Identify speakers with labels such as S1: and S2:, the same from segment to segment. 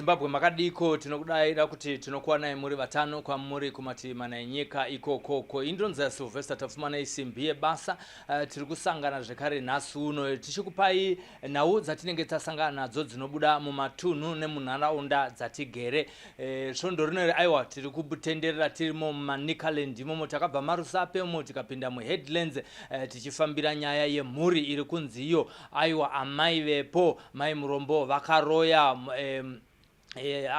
S1: yeZimbabwe, makadiko? Tinokudaira kuti tinokuwanai muri vatano kwamuri kumativi mana enyika ikokoko. Indonzi Sylvester Tapfumanei, simbi yebasa. Tiri kusangana zvekare nhasi uno tichikupai nhau dzatinenge tasangana nadzo dzinobuda mumatunhu nemunharaunda dzatigere. Svondo rino iri, aiwa, tiri kutenderera tirimo muManicaland imomo. Takabva maRusape umo tikapinda muHeadlands, tichifambira nyaya yemhuri iri kunzi iyo, aiwa, amai vepo, Mai Murombo, vakaroya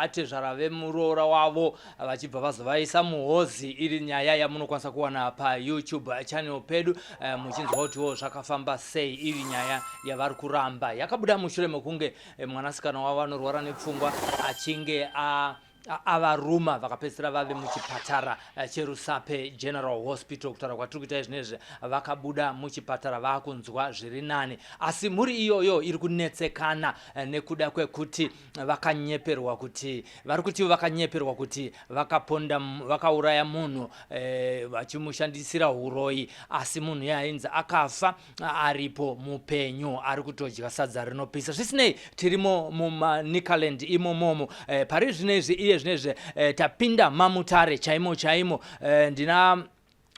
S1: atezvara vemuroora wavo vachibva vazovaisa muhozi. Iri nyaya yamunokwanisa kuwana paYouTube channel pedu, muchinzwa kutiwo zvakafamba sei. Iri nyaya yavari kuramba yakabuda mushure mekunge mwanasikana wavo anorwara nepfungwa achinge a avaruma, vakapedzisira vave muchipatara cheRusape General Hospital. Kutaura kwatiri kuita izvinezvi, vakabuda muchipatara vaakunzwa zviri nani, asi mhuri iyoyo iri kunetsekana nekuda kwekuti vakanyeperwa kuti, vari kuti vakanyeperwa kuti vakaponda, vakauraya munhu vachimushandisira uroyi, asi munhu yainzi akafa aripo mupenyu, ari kutodya sadza rinopisa. Zvisinei, tirimo muManicaland imomomo pari zvinezvi, iye zvinezvi tapinda maMutare chaimo chaimo. Ndina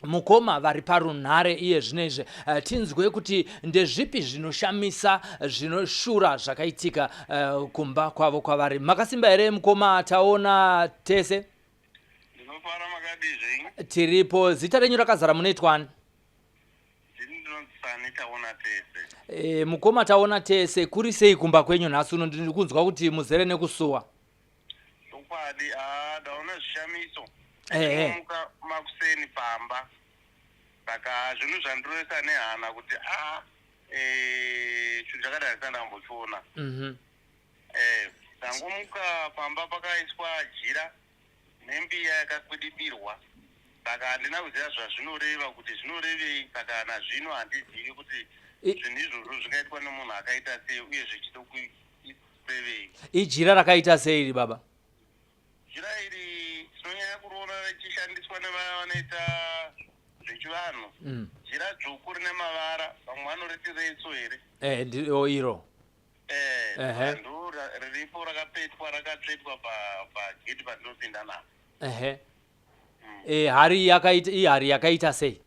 S1: mukoma vari parunhare iye zvinezvi, tinzwe kuti ndezvipi zvinoshamisa, zvinoshura zvakaitika kumba kwavo kwavari. Makasimba here, mukoma Taona Tese?
S2: Ndinofara, makadii zvenyu?
S1: Tiripo. Zita renyu rakazara munoitwani?
S2: Ndini ndinonzi Sani Taona Tese.
S1: Mukoma Taona Tese, kuri sei kumba kwenyu nhasi uno? Ndiri kunzwa kuti muzere nekusuwa.
S2: Chokwadi, haa, ndaona zvishamiso. Muka makuseni pamba, saka zvinhu zvandirovesa nehana kuti a chinhu chakadai handisati ndambochiona. Ndangomuka pamba pakaiswa jira nembiya yakakwidibirwa, saka handina kuziva zvazvinoreva, kuti zvinorevei. Saka nazvino handizivi kuti zvinhu izvozvo zvingaitwa nemunhu akaita sei uye zvichida kurevei.
S1: Ijira rakaita sei iri, baba?
S2: Jira iri tinonyanya kuriona richishandiswa nevaya vanoita zvechivanhu. Jira dzvuku rine mavara, vamwe vanoriti retso here?
S1: Oh, iro.
S2: Ndo riripo rakapetwa, rakatsvetwa pageti pandinopinda napo.
S1: Ehe. Hari yakaita, ihari yakaita sei?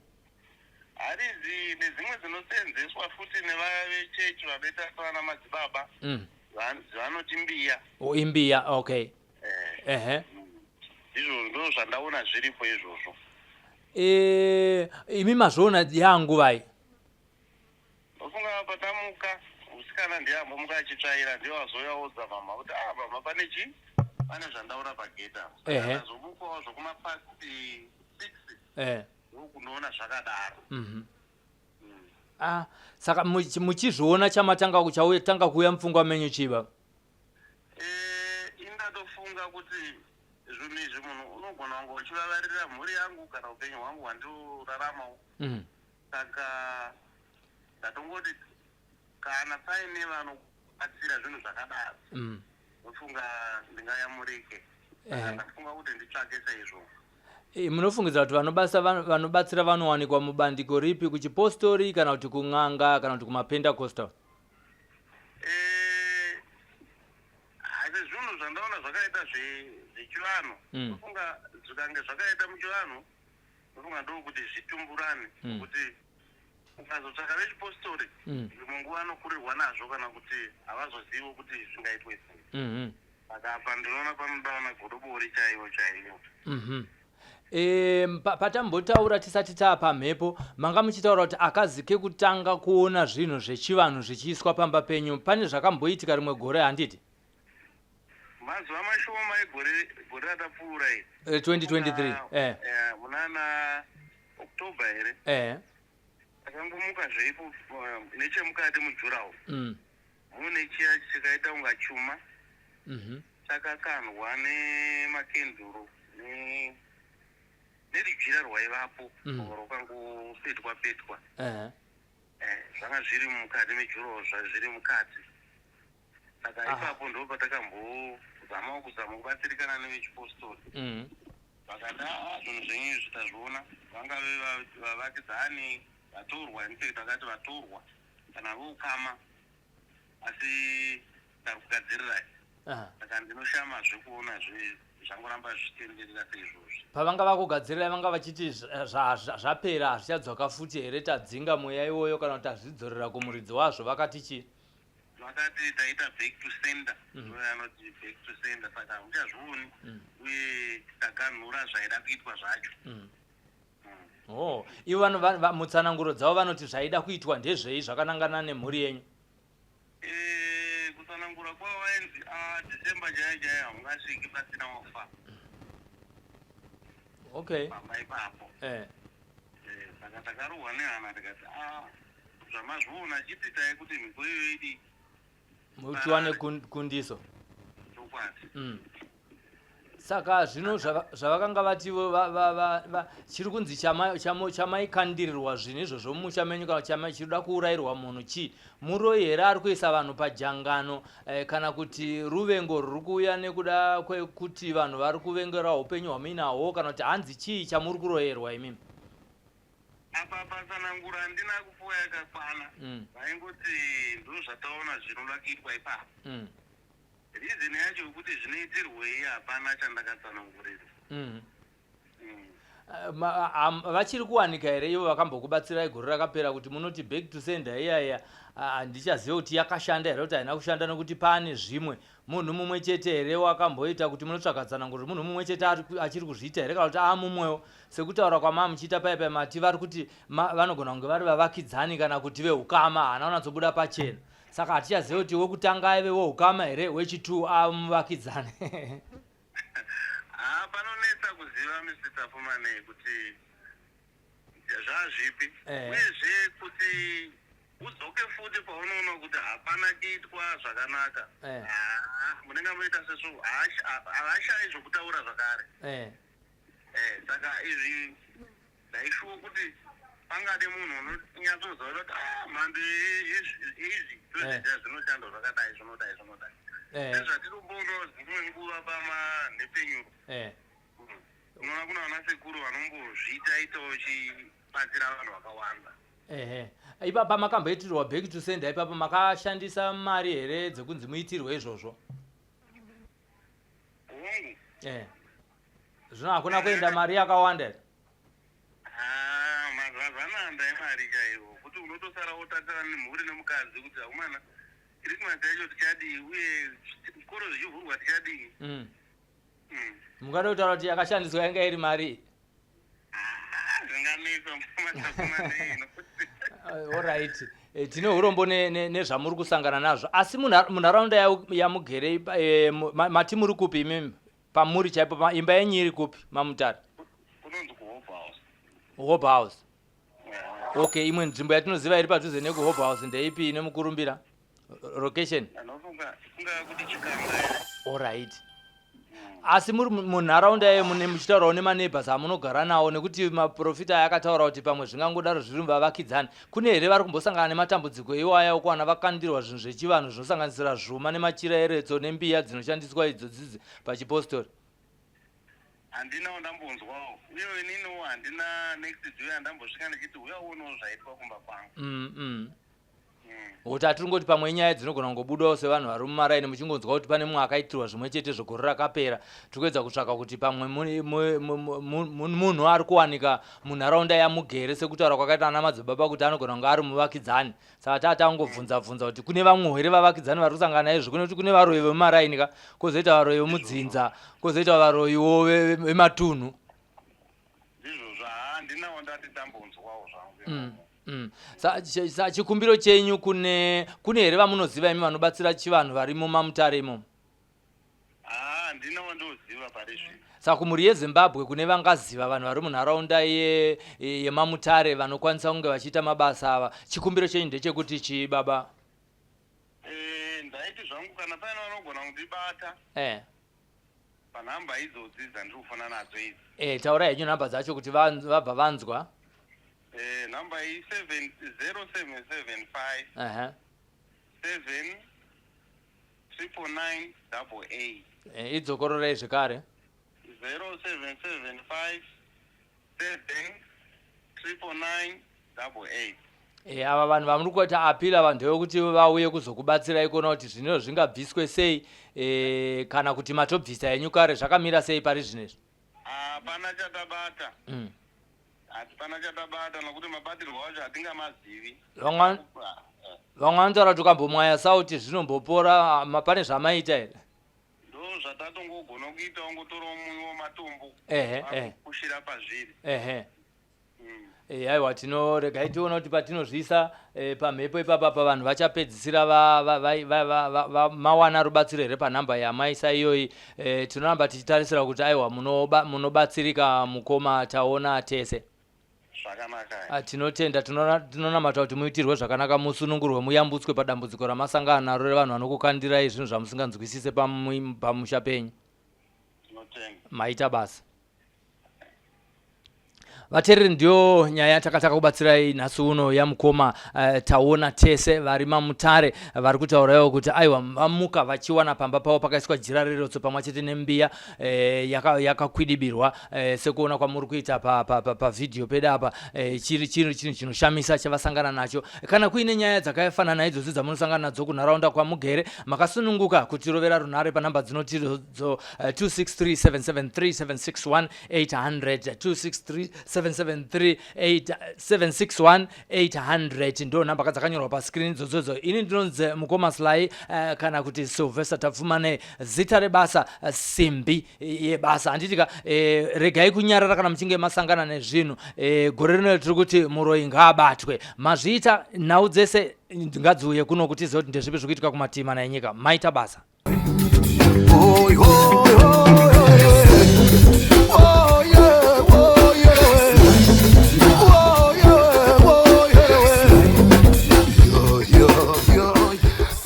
S2: Hari idzi nedzimwe dzinosenzeswa futi nevaya vechechi vanoita sevana madzibaba. Vanoti mbiya.
S1: Oh, imbiya, okay.
S2: Izvozvo ndo zvandaona zviripo izvozvo.
S1: Imi mazviona yanguvai?
S2: Ndofunga patamuka, musikana ndiye ambomuka achitsvaira, ndiye wazouya mama kuti, "Ah, mama, pane chii, pane zvandaona pageti apo." Saka ndazomukawo zvokumapast 6 ndokunoona zvakadaro.
S1: Ah, saka muchizviona, chamatanga chautanga kuuya mupfungwa menyu chiva?
S2: Indatofunga kuti zvinhu izvi munhu unogona kunge uchivavarira mhuri yangu kana upenyu hwangu hwandinoraramawo. Saka ndatongoti kana paine vanobatsira zvinhu zvakadaro, ndofunga ndingayamurike. Saka ndafunga kuti nditsvake saizvozvo.
S1: Munofungidzira kuti vanobatsira vanowanikwa mubandiko ripi, kuchipostori kana kuti kun'anga kana kuti kumaPentecostal?
S2: Asi zvinhu zvandaona zvakaita zvechivanhu, ndofunga zvikange zvakaita muchivanhu, ndofunga ndokuti zvitumburane, kuti ukazotsvaka vechipostori, dzimwe nguva anokurirwa nazvo kana kuti havazoziviwo kuti zvingaitwe sei. Saka apa ndinoona panoda vana godobori chaivo chaivo.
S1: Patambotaura tisati taapamhepo, manga muchitaura kuti akazi kekutanga kuona zvinhu zvechivanhu zvichiiswa pamba penyu. Pane zvakamboitika rimwe gore, handiti?
S2: Mazuva mashoma egore, gore ratapfuura iri.
S1: 2023.
S2: Munana October here? Takangomuka zveipo, nechemukati mujurawo mune chiya chikaita kunga chuma chakakandwa nemakenduru nerujira rwaivapo rwakangopetwa petwa. Zvanga zviri mukati mejurawo, zviri mukati. Saka ipapo ndo patakambozamawo kuzama kubatsirikana nevechipostori. Vakati, "Aa, zvinhu zvenyu izvi tazviona." Vangave vavakidzani, vatorwa, in fact vakati vatorwa kana voukama, asi tari kugadzirirai. Saka ndinoshama zvekuona zvangoramba zvichitenderera seizvozvi.
S1: Pavanga vakugadzirirai vanga vachiti zvapera hazvichadzoka futi here, tadzinga mweya iwoyo kana kuti tazvidzorera kumuridzi wazvo, vakati chii?
S2: Vakati taita back to sender. Ndoyanoti back to sender, saka hamuchazvioni uye taganhura zvaida kuitwa zvacho.
S1: Oh, ivo vanhu mutsananguro dzavo vanoti zvaida kuitwa ndezvei zvakanangana nemhuri yenyu?
S2: Kutsanangura kwavo vainzi December chaiyo chaiyo haungasviki pasina wafa. Pamba ipapo. Saka takarohwa nehana tikati zvamazviona, chipitai kuti mhiko iyoyo idii.
S1: Tiwane kundiso.
S2: Chokwadi.
S1: Saka zvino zvavakanga vativo chiri kunzi chamaikandirirwa zvinhu izvozvo mumusha menyu kana chirikuda kuurayirwa munhu chii? Muroi here ari kuisa vanhu pajangano kana kuti ruvengo ruri kuuya nekuda kwekuti vanhu vari kuvengera upenyu hwamuinahwo, kana kuti hanzi chii chamuri kuroyerwa imimi?
S2: Apa patsanangura handina kupuwa yakakwana. Vaingoti ndo zvataona zvinoda kuitwa ipapo. Reason yacho yekuti zvinoitirwei hapana chandakatsanangurira.
S1: Vachiri kuwanika here ivo vakambokubatsirai gore rakapera kuti munoti back to sender iyaya? Handichaziva kuti yakashanda here kuti haina kushanda, nekuti pane zvimwe. Munhu mumwe chete here wakamboita kuti munotsvaga tsananguro? Munhu mumwe chete achiri kuzviita here kana kuti amumwewo? Sekutaura kwamaa muchiita paya paya, mati vari kuti vanogona kunge vari vavakidzani kana kuti veukama, haana kunatsobuda pachena, saka hatichaziva kuti wekutanga aive weukama here, wechi2 amuvakidzani.
S2: Ha, panonetsa kuziva, Mr Tapfumanei, kuti zvazvipi. Uyezve kuti udzoke futi paunoona kuti hapana chiitwa zvakanaka, munenge muita sezvo havashayi zvokutaura zvakare. Saka izvi ndaishuwa kuti pangade munhu unonyatsoziva kuti mhando izvi tozviziva, zvinoshanda zvakadai, zvinodai, zvinodai, sezvatinomboonao dzimwe nguva pamanhepfenyuro. Unoona kuna vana sekuru vanombozviita itawo chibatsira vanhu vakawanda.
S1: Ehe, ipapa makamboitirwa back to sender, ipapa makashandisa mari here dzekunzi muitirwe izvozvo?
S2: Hongu.
S1: Zvino hakuna kuenda mari yakawanda here?
S2: Mazananda emari chaiwo, kuti unotosara wotarisana nemhuri nemukadzi kuti aumana, Christmas yacho tichadii, uye zvikoro zvichivhurwa tichadii?
S1: Mungada kutaura kuti yakashandiswa yanga iri mari?
S2: Zvinganetsa, Matapfumanei.
S1: Alright, tine urombo nezvamuri kusangana nazvo, asi munharaunda yamugere mati muri kupi imimi, pamuri chaipo, imba yenyu iri kupi maMutare?
S2: Kunonzi kuHope House.
S1: Hope House, okay. Imwe nzvimbo yatinoziva iri padhuze nekuHope House ndeipi ine mukurumbira, location?
S2: Anofunga kungava kuti Chikanga here?
S1: Alright, asi muri munharaunda iyoyo mune muchitaurawo nemaneighbors amunogara nawo, nekuti maprofita aya akataura kuti pamwe zvingangodaro zviri muvavakidzani, kune here vari kumbosangana nematambudziko iwaya okuwana vakandirwa zvinhu zvechivanhu zvinosanganisira zvuma nemachira eretso nembiya dzinoshandiswa idzo dzidzi pachipostori?
S2: Handinawo ndambonzwawo, uye ininiwo handina next door yandambosvika ndichiti uya uonewo zvaitwa kumba kwangu.
S1: Kuti hatiringoti pamwe inyaya dzinogona kungobudawo sevanhu vari mumaraini, muchingonzwa kuti pane mumwe akaitirwa zvimwe chete zvegore rakapera. Tiri kuedza kutsvaka kuti pamwe munhu ari kuwanika munharaunda yamugere, sekutaura kwakaita ana madzibaba kuti anogona kunge ari muvakidzani. Saka taa tangobvunza bvunza kuti kune vamwe here vavakidzani vari kusangana naizvo, kune kuti kune varoyi vemumaraini ka, kwozoita varoyi vemudzinza, kwozoita varoyiwo vematunhu.
S2: Ndizvozvo, handinawo ndati ndambonzwawo zvangu.
S1: Sa chikumbiro chenyu kune here vamunoziva imi vanobatsira chivanhu vari mumaMutare imomo?
S2: Handinawo ndoziva pari zvino.
S1: Saka kumhuri yeZimbabwe, kune vangaziva vanhu vari munharaunda yemaMutare vanokwanisa kunge vachiita mabasa ava, chikumbiro chenyu ndechekuti chii, baba?
S2: Ndaiti zvangu kana paine vanogona kundibata panhamba idzodzi dzandiri kufona nadzo idzi.
S1: Taurai henyu nhamba dzacho kuti vabva vanzwa.
S2: Nhamba iyi 0775 7 999 88.
S1: Idzokororei zvekare.
S2: 0775 7 999 88.
S1: E, ava vanhu vamuri kuita appeal ava ndevekuti vauye kuzokubatsirai kuona kuti zvinhu zvingabviswe sei e, kana kuti matobvisa henyu kare zvakamira sei pari zvino izvi?
S2: Hapana chatabata. Hatipana chatabata nokuti mabatirwo acho hatingamazivi.
S1: Vamwe vanotaura kuti ukambomwaya sauti zvinombopora, pane zvamaita here?
S2: Ndo zvatatongogona kuita, ungotorawo munyu wematombo
S1: Ehe, ehe.
S2: kushira pazviri.
S1: Ehe. Aiwa, tinoregai tiona kuti patinozviisa pamhepo ipapa pa vanhu vachapedzisira mawana rubatsiro here panhamba yamaisa iyoyi. Tinoramba tichitarisira kuti aiwa, munobatsirika mukoma Taona Tese.
S2: Zvakanaka.
S1: Ah, tinotenda, tinonamata kuti muitirwe zvakanaka, musunungurwe, muyambutswe padambudziko ramasangana naro revanhu vanokukandirai zvinhu zvamusinganzwisise pamusha penyu.
S2: Tinotenda.
S1: Maita basa. Vateereri, ndiyo nyaya yatakataka kubatsirai nhasi uno yamukoma Taona Tese vari maMutare, vari kutauraiwo kuti aiwa, vamuka vachiwana pamba pavo pakaiswa jira rerotso pamwe chete nembiya yakakwidibirwa sekuona kwamuri kuita pavhidhiyo pedu apa. Chiri chinhu chinoshamisa chavasangana nacho. Kana kuine nyaya dzakafanana idzodzo dzamunosangana nadzo kunharaunda kwamugere, makasununguka kutirovera runhare panhamba dzinotidzo 263 773 761 800, 263 773 761 800, ndo nhamba dzakanyorwa paskrini idzodzodzo. Ini ndinonzi mukoma Sly kana kuti Sylvester Tapfumane, zita rebasa simbi yebasa, handitika? Regai kunyarara kana muchinge masangana nezvinhu. Gore rino tiri kuti muroyi ngaabatwe. Mazviita, nhau dzese ngadziuye kuno kuti tizive kuti ndezvipi zviri kuitika kumativi mana enyika. Maita basa.
S3: Hoi, hoi, hoi.